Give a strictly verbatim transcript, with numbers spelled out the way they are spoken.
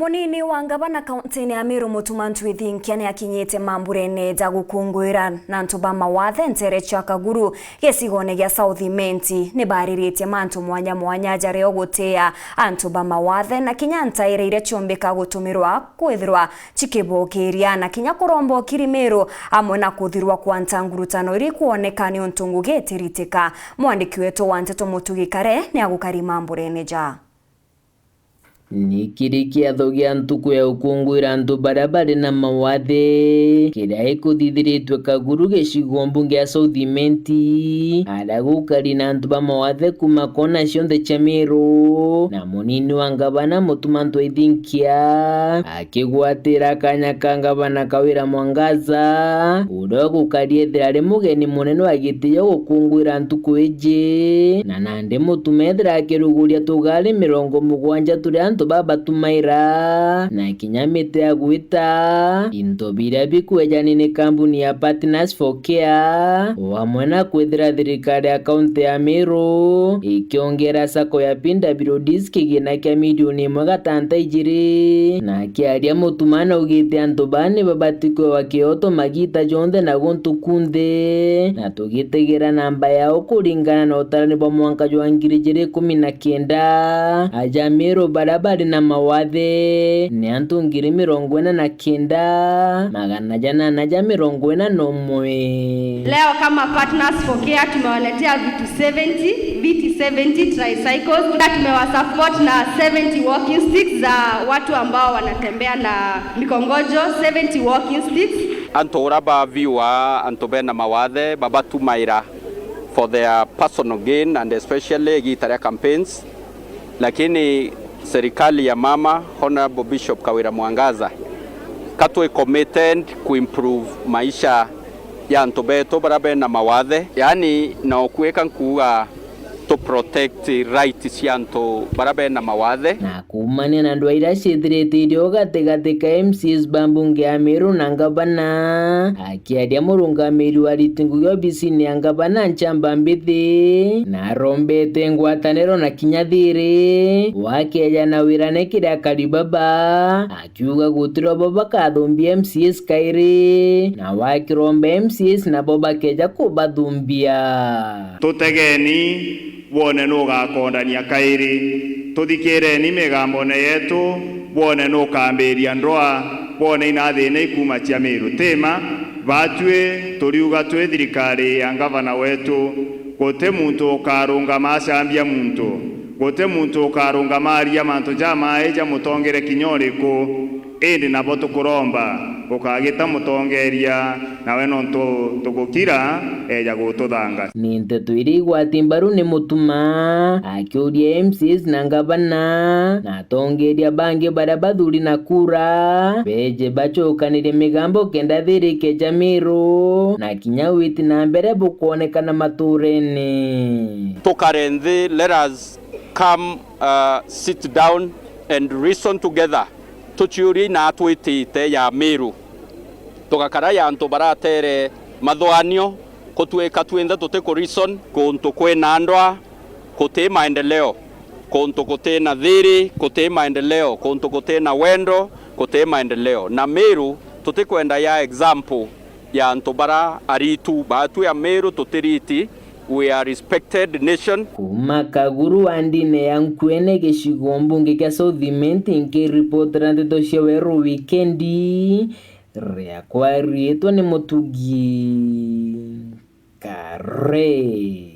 Munini wa ngavana kauntine ya Meru, Mutuma M'Ethingia, ni akinyite mamburene ja gukunguira na antu ba mawathe ntere cia Kaguru gicigone gia South Imenti. Ni bariritie mantu mwanya mwanya jaria ugutia antu ba mawathe na kinya ntaira iria ciumbika gutumirwa kwithirwa cikibokiria na kinya kuromba ukiri Meru, amwe na kuthirwa kwa ntangurutano iria ikwoneka ni untu ngugi itiritika. Mwandiki wetu wa nteto Mutugi Kare ni agukari mamburene ja. Ni kiri kiatho gia ntuku ya ukunguira antu baria bari na mawathe, kiria ikuthithiritwe Kaguru gicigo mbunge ya South Imenti, aria gukari na antu ba mawathe kuma kona cionthe cia Meru, na munini wa ngavana Mutuma M'Ethingia akigwatira kanya ka ngavana Kawira Mwangaza, uria ugukari ethira ari mugeni munene wa gitio gukunguira ntuku iji, na nandi Mutuma ethira akiruguria tugari mirongo mugwanja turia antu babatumaira, na kinya miti ya gwita, into biria bikwejani ni kambuni ya Partners for Care, o amwe na kwithira thirikari ya kaunti ya Meru ikiongera sacco ya P W Ds kigina kia milioni imwe gatanta ijiri. Na akiaria, Mutuma augite antu baa ni babati kwewa kioto magiita jonthe na guntu kunthe, na tugitegera namba yao kuringana na utarani bwa mwanka jwa ngiri ijiri ikumi na kenda. Aja Meru baria bari na mawathe ni antu ngiri mirongo ina na kenda, magana janana ja mirongo ina na umwe. Leo kama Partners for Care tumewaletea vitu seventy, viti seventy, tricycles. Pia tumewasupport na seventy walking sticks za watu ambao wanatembea na mikongojo, seventy walking sticks. Antu uria baviwa antu bena mawathe babatumaira for their personal gain and especially igiita ria campaigns. Lakini serikali ya mama, Honorable Bishop Kawira Mwangaza, ka twi committed ku improve maisha ya antu betu baria bena mawathe, yaani no kwika nkuuga to protect rights cia antu baria bena mawathe. Na kuumania na ndwaa iria ciithirite irio gatigati ka M C As ba mbunge ya Meru na ngavana, akiaria murungamiri wa ariti ngugi obisini ya ngavana Nchamba Mbithi, na arombete ngwataniro na kinya thiri, wakeja na wirane kiri akari baba, akiuga gutiro bo bakathumbia M C As kairi, na wakiromba M C As nabo bakeja kubathumbia. Tutegeni bwone nu ugakondania kairi. Tuthikireni migambone yetu, bwone nu ukambiria ndwaa, bwone ina thina ikuma cia Meru. Ti ma, batwi turiuga twi thirikari ya ngavana wetu, guti muntu ukarungama acambia muntu, guti muntu ukarungama aria mantu jamaai jamutongere kinya uriku. Indi nabo tukuromba, ukagita mutongeria, nawe nontu tugukira, eja gututhanga. Ni nteto iria igwati mbaru ni Mutuma, akiuria M C As na ngavana, na atongeria bangi baria bathuri na kura, beje bacokanirie migambo kenda thiri ikeja Meru, na kinya witi na mbere bukwonekana maturene. Tukare nthi, let us come, uh, sit down and reason together. Tuciurie ina twitite ya Meru. Tugakara ya antu baratere mathwanio, kutwika twinthe tuti ku reason, kuntu kwina ndwaa, kuti maendeleo, kuntu kutina thiri, kuti maendeleo, kuntu kutina wendo, kuti maendeleo. Na Meru tutikwenda ya example ya antu bara aritu. Batwi Ameru tutiriti, we are respected nation. Kuuma Kaguru wa ndine ya Nkuene gicigo mbunge kia South Imenti, nkiripotera nteto cia Weru Wikendi, riakwa riitwa ni Mutugi Kare.